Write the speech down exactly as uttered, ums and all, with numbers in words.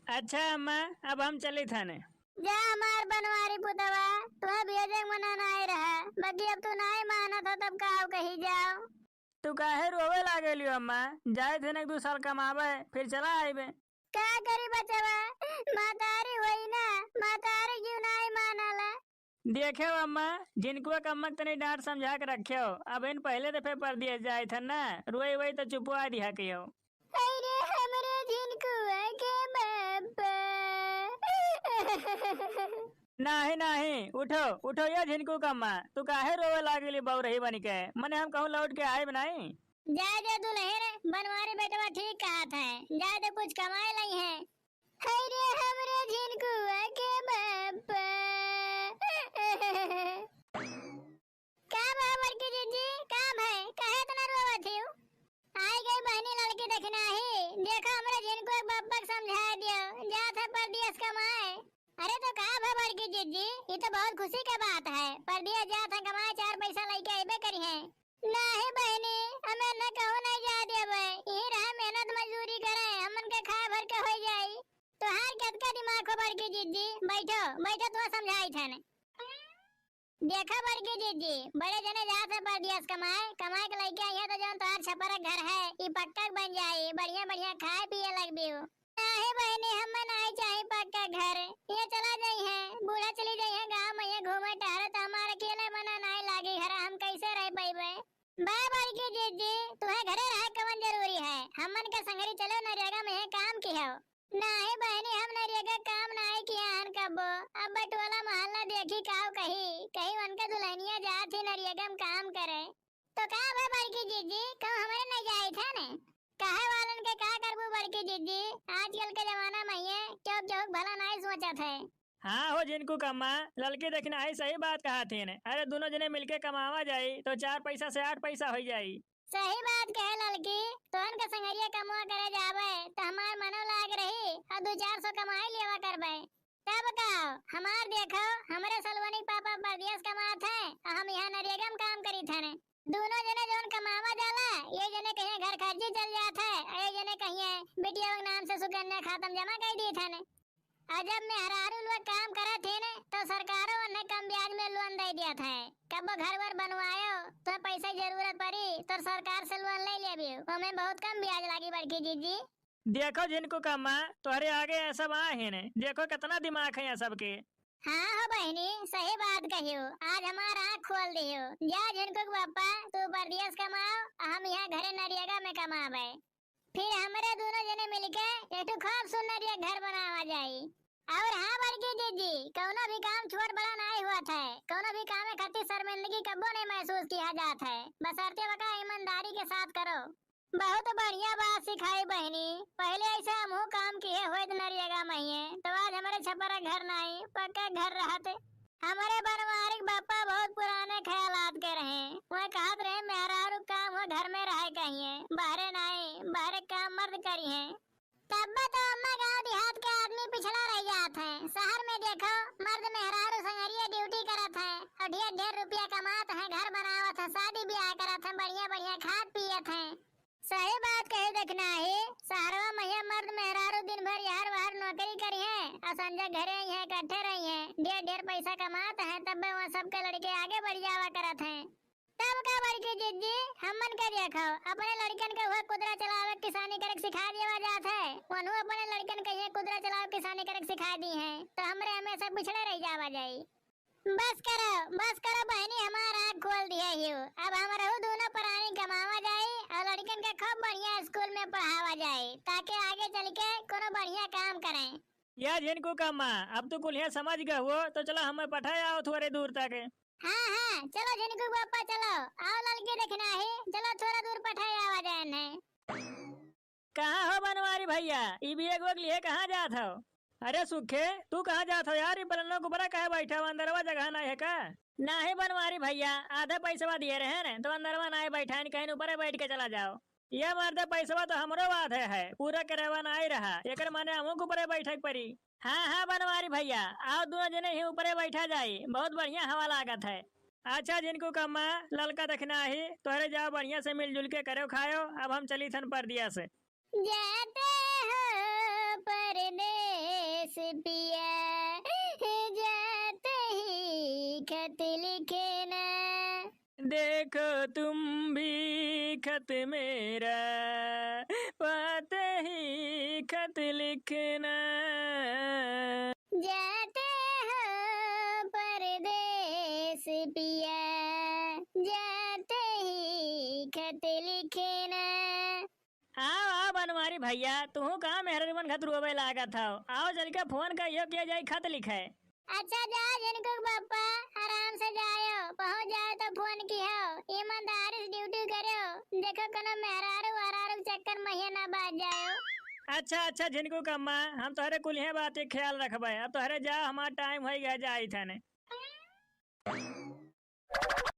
अच्छा अम्मा, अब हम चलित हन। जा हमार बनवारी पुतवा, तुम्हें भेजे के मना नाई रहा, बाकी अब तू नाई मानत हो तब काव कही जाओ। तू काहे रोवे लागेलियो अम्मा? जाइत हन एक दू साल कमावे, फिर चला आइबे। का करी बचवा, महतारी होई ना, महतारी क्यों नाई मानला? देखे अम्मा, झिनकुआ के अम्मा के तनी डांट समझा के रखे हो। अब इन पहले दफे परदेस जाइत हन ना, रोई वोई तो चुपवा दिहा के हो। अरे हमरे झिनकुआ के बप्पा। नाही, नाही, उठो, उठो ये झिनकू के अम्मा, तू काहे रोवे लागली बउरही बनी के? मने हम कहूँ लौट के आइब नाही? जाए दे दुल्हन, बनवारी बेटवा ठीक कहत है, जाए दे कुछ कमाए लई है। हाय रे हमरे झिनकुआ के बप्पा। का बा बड़की जिज्जी, का भय, काहे इतना रोवत हियो? आई गई बहिनी ललकी दखिनाही, देखो हमरे झिनकुआ के बप्पा के समझाए दियो, जात है परदेस कमाए। अरे तो का भय बड़की जिज्जी, ये तो बहुत खुशी के बात है, परदेस जात है कमाए, चार पैसा लइके अइबे करिहैं। नाही बहिनी, हमें न कहूँ नहीं जाए देबे। यही रहे मेहनत मजदूरी करे, हमन के खाए भर के होई जाई। तोहार केतका दिमाग हो बड़की जिज्जी, बैठो, बैठो, तुम्हें समझाई थन। देखो बड़की जिज्जी, बड़े जने जात है परदेस कमाए, कमाए के लइके अइहैं तो जौन तोहार छपरा घर है, ई पक्का के बन जाई, बढ़िया बढ़िया खाए पिए लगबियो। नाही बहिनी, हमें नाही चाही पक्का घर। ये चला जइहैं, बूढ़ा चली जइहैं गाँव में, ये घूमे टहरे तो हमार अकेले मना नाही लागी, घरा हम कैसे रह पइबे? बा बड़की जिज्जी, तुहे घरे रहे कवन जरूरी है? हमन के संगरी चलो नरेगा में ये काम किहो। नाही बहिनी, हम नरेगा काम नाही किहे हन कब्बो। अब टोला मोहल्ला देखी काव कही, कहीं उनके दुल्हनिया जात ही नरेगा में काम करे। तो का भा बड़की जिज्जी, कहूँ हमरे नहीं जाइत हन? कहे वालन के का करबू बड़की जिज्जी, आजकल के जमाना में ये केहू केहू के भला नाई सोचत है। हाँ हो झिनकू के अम्मा, ललकी दखिनाही सही बात कहत हीन। अरे दुनो जने मिलके कमावा जाई तो चार पैसा से आठ पैसा होई जाई। सही बात कहे ललकी, तोहन के संगरिया कमवा करे जाबे तो हमार मनो लाग रही और दू चार सौ कमाई लेवा करबे। तब का, हमार देखो, हमरे सलवनी के पापा परदेस कमात है, आ हम यहाँ नरेगा में काम करीत हन। दुनो जने जौन कमावा जाला, ये जने कहिए घर खर्ची चल जात है, आ ये जने कहिए बिटिया के नाम से सुकन्या खाता में जमा कर दीत हन। आ जब मेहरारू लोग काम करत हीन, तो सरकारो उन्हें कम ब्याज में लोन दे दिया था। कब घर वर बनवायो, तो पैसा जरूरत पड़ी, तो सरकार से लोन ले लेबी, ओमे बहुत कम ब्याज लागी बड़की जिज्जी। देखो झिनकू के अम्मा, तोहरे आगे ये सब आहिन, देखो कितना दिमाग है ये सबके। हाँ हो बहिनी, सही बात कहियो, आज हमार आँख खोल दियो। जा झिनकू के पापा, तू परदेस कमाओ, हम यहाँ घरे नरेगा में कमाबे। फिर हमरे दुनो जने मिलके एक ठो खूब सुंदर ये घर बनावा जाई। और हाँ बड़की जिज्जी, कौनो भी काम छोट बड़ा नाई हुआ था, कौनो भी काम खातिर शर्मिंदगी कब्बो नहीं महसूस किया जात है, बशर्ते वका ईमानदारी के साथ करो। बहुत बढ़िया बात सिखाई बहिनी। पहिले ऐसे हमहू काम किहे होइत नरेगा महिये, तो आज हमरे छपरा घर नाई, पक्का घर रहत। हमरे बनवारी के बापा बहुत पुराने ख्यालात के रहे। वह कहत रहे, मेहरारू काम हो घर में रहे कहिए, बाहरे नाई, बाहरे काम मर्द करिहे। तब्बे तो अम्मा गाँव देहात के आदमी पिछड़ा रह जात है। शहर में देखो, मर्द मेहरारू संगरिये ड्यूटी करत है और ढेर ढेर रुपया कमात है, घर बनावत है, शादी ब्याह करत है, बढ़िया बढ़िया खात पियत है। सही बात कही दखिनाही, शहरवा में ये मर्द मेहरारू दिन भर यार वार नौकरी करिहे और संझा घरे अइहे, इकट्ठे रहिहे, ढेर ढेर पैसा कमात है, तब्बे वहाँ सबके लड़के आगे बढ़ जावा करत हैं। तब का बड़की जिज्जी, हमन के देखो, अपने लड़कन के हुआ कुदरा चलावे, किसानी करे के सिखा देवा जात है, वनहु अपने लड़कन के ये कुदरा चलावे, किसानी करे के सिखा दी है, तो हमरे हमेशा पिछड़े रह जावा जाई। बस करो, बस करो बहिनी, हमार आँख खोल दिहे हियो। अब हमरहू दुनो परानी कमावा जाई और लड़कन के खूब बढ़िया स्कूल में पढ़ावा जाई, ताकि आगे चल के कोनो बढ़िया काम करें। या झिनकू के अम्मा, अब तू कुलिया समझ गए हुओ, तो चलो हमें पठाए आओ थोड़े दूर तक। हाँ, हाँ, चलो झिनकू के पापा, चलो, आओ ललकी दखिनाही, चलो थोड़ा दूर पठाए आवा जाए ने। कहाँ हो बनवारी भैया, ई बैग वैग लिए कहाँ जात हो? अरे सुखे, तू कहाँ जात हो यार, ई पलंगवा के ऊपरा काहे बैठा हो, अंदरवा जगह नाई है का? नाहीं बनवारी भैया, आधा पैसवा दिए रहे न, तो अंदरवा नाई बैठा है, कहीं ऊपरे बैठ के चला जाओ। ये मर्द पैसवा तो हमरो आधे है, पूरा करवा नाई रहा, एकर माने हमहू के ऊपरे बैठे के पड़ी। हाँ, हाँ बनवारी भैया, आओ दुनो जने ही ऊपरे बैठा जाई, बहुत बढ़िया हवा लागत है। अच्छा झिनकू के अम्मा, ललका दखिनाही, तोहरे जाओ बढ़िया से मिलजुल के करो खायो, अब हम चली थन परदेस। जाते हो परदेस। पिया, जाते ही खत लिखना। देखो तुम भी खत मेरा पाते ही खत लिखना। जाते हो परदेस पिया, जाते ही खत लिखना। आओ, आओ बनवारी भइया, तुहूँ का मेहररुअन खत रोवे लागत हौ? आओ, चलिके फोन कइहो, किहे जाई खत लिखे। अच्छा, जाओ झिनकू के पप्पा, आराम से जायो, पहुँच जायो तो फोन किहो, ईमानदारी से ड्यूटी करियो। देखो, कोनो मेहरारू वहरारू के चक्कर में हियाँ ना बाज जायो। अच्छा, अच्छा, झिनकू के अम्मा, हम तोहरे कुलिहे बात के ख्याल रखबे। अब तोहरे जाओ, हमार टाइम होइ गया, जाई थने।